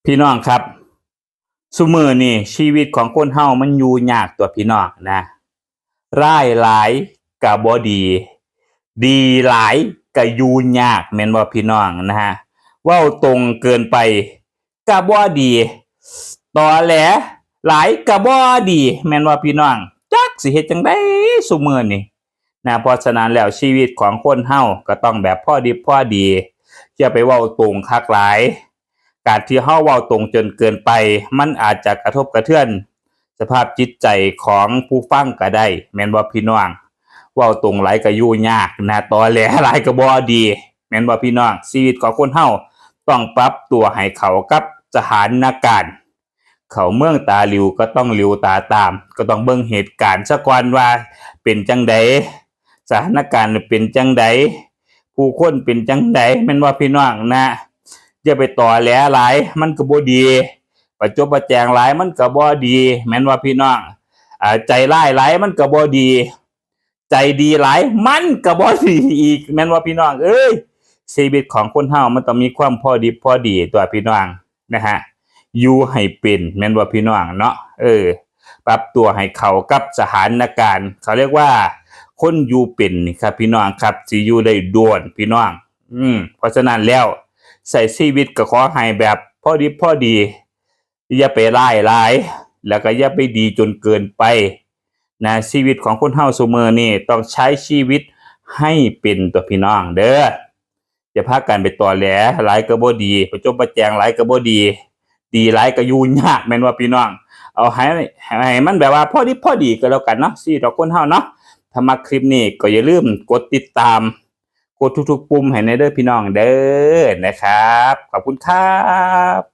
ພີ່ນ້ອງຄັບ, ຊຸມື້ນີ້ຊີວິດຂອງຄົນເຮົາມັນຢູ່ຍາກຕົວະພີ່ນ້ອງນະ. ລາຍຫຼາຍກະບໍ່ດີ, ດີຫຼາຍກະຢູ່ຍາກ ແມ່ນບໍ່ພີ່ນ້ອງນະ? ເວົ້າຕົງເກີນໄປກະບໍ່ດີ, ຕອແຫຼຫຼາຍກະບໍ່ດີ ແມ່ນບໍ່ພີ່ນ້ອງ? ຈັກຊິເຮັດຈັ່ງໃດຊຸມື້ນີ້ນະ. ເພາະສະນັ້ນແລ້ວ ຊີວິດຂອງຄົນເຮົາກໍຕ້ອງແບບພໍດິບພໍດີ, ຢ່າໄປເວົ້າຕົງຄັກຫຼາຍ. ການທີ່ເຮົາເວົ້າຕົງຈົນເກີນໄປ ມັນອາດຈະກະທົບກະເທືອນສະພາບຈິດໃຈຂອງຜູ້ຟັງກໍໄດ້ ແມ່ນບໍ່ພີ່ນ້ອງ? ເວົ້າຕົງຫຼາຍກໍຢູ່ຍາກນະ, ຕອແຫຼຫຼາຍກໍບໍ່ດີ ແມ່ນບໍ່ພີ່ນ້ອງ? ຊີວິດຂອງຄົນເຮົາຕ້ອງປັບຕົວໃຫ້ເຂົ້າກັບສະຖານະການ. ເຂົ້າເມືອງຕາຫຼິວກໍຕ້ອງຫຼິວຕາຕາມ, ກໍຕ້ອງເບິ່ງເຫດການສາກ່ອນວ່າເປັນຈັ່ງໃດ, ສະຖານະການເປັນຈັ່ງໃດ, ຜູ້ຄົນເປັນຈັ່ງໃດ ແມ່ນບໍ່ພີ່ນ້ອງນະ? ຢ່າໄປຕອແຫຼຫຼາຍ ມັນກໍບໍ່ດີ, ປະຈົບປະແຈງຫຼາຍມັນກໍບໍ່ດີ ແມ່ນບໍ່ພີ່ນ້ອງ? ອາ ໃຈຮ້າຍຫຼາຍມັນກໍບໍ່ດີ, ໃຈດີຫຼາຍມັນກໍບໍ່ດີອີກ ແມ່ນບໍ່ພີ່ນ້ອງເອີຍ? ຊີວິດຂອງຄົນເຮົາມັນຕ້ອງມີຄວາມພໍດິບພໍດີຕົວະພີ່ນ້ອງນະຮະ, ຢູ່ໃຫ້ເປັນ ແມ່ນບໍ່ພີ່ນ້ອງເນາະ? ເອີ ປັບຕົວໃຫ້ເຂົ້າກັບສະຖານະການ, ເຂົາຮຽກວ່າຄົນຢູ່ເປັນນີ້ຄັບພີ່ນ້ອງຄັບ, ຊິຢູ່ໄດ້ດົນພີ່ນ້ອງ. ອືມ ເພາະສະນັ້ນແລ້ວ ໃຊ້ຊີວິດກໍຂໍໃຫ້ແບບພໍດິບພໍດີ, ຢ່າໄປຮ້າຍຫຼາຍ ແລ້ວກໍຢ່າໄປດີຈົນເກີນໄປນະ. ຊີວິດຂອງຄົນເຮົາຊຸມື້ນີ້ຕ້ອງໃຊ້ຊີວິດໃຫ້ເປັນຕົວະພີ່ນ້ອງເດີ. ຢ່າພາກັນໄປຕອແຫຼຫຼາຍກໍບໍ່ດີ, ປະຈົບປະແຈງຫຼາຍກໍບໍ່ດີ, ດີຫຼາຍກໍຢູ່ຍາກ ແມ່ນບໍ່ພີ່ນ້ອງ? ເອົາໃຫ້ ໃຫ້ມັນແບບວ່າພໍດິບພໍດີກໍແລ້ວກັນເນາະ, ຊີວິດຂອງຄົນເຮົາເນາະ. ຖ້າມັກຄລິບນີ້ກໍຢ່າລືມກົດຕິດຕາມ, ກົດທຸກໆປຸ່ມໃຫ້ແດ່ເດີພີ່ນ້ອງເດີ ນະຄັບ. ຂອບຄຸນຄັບ.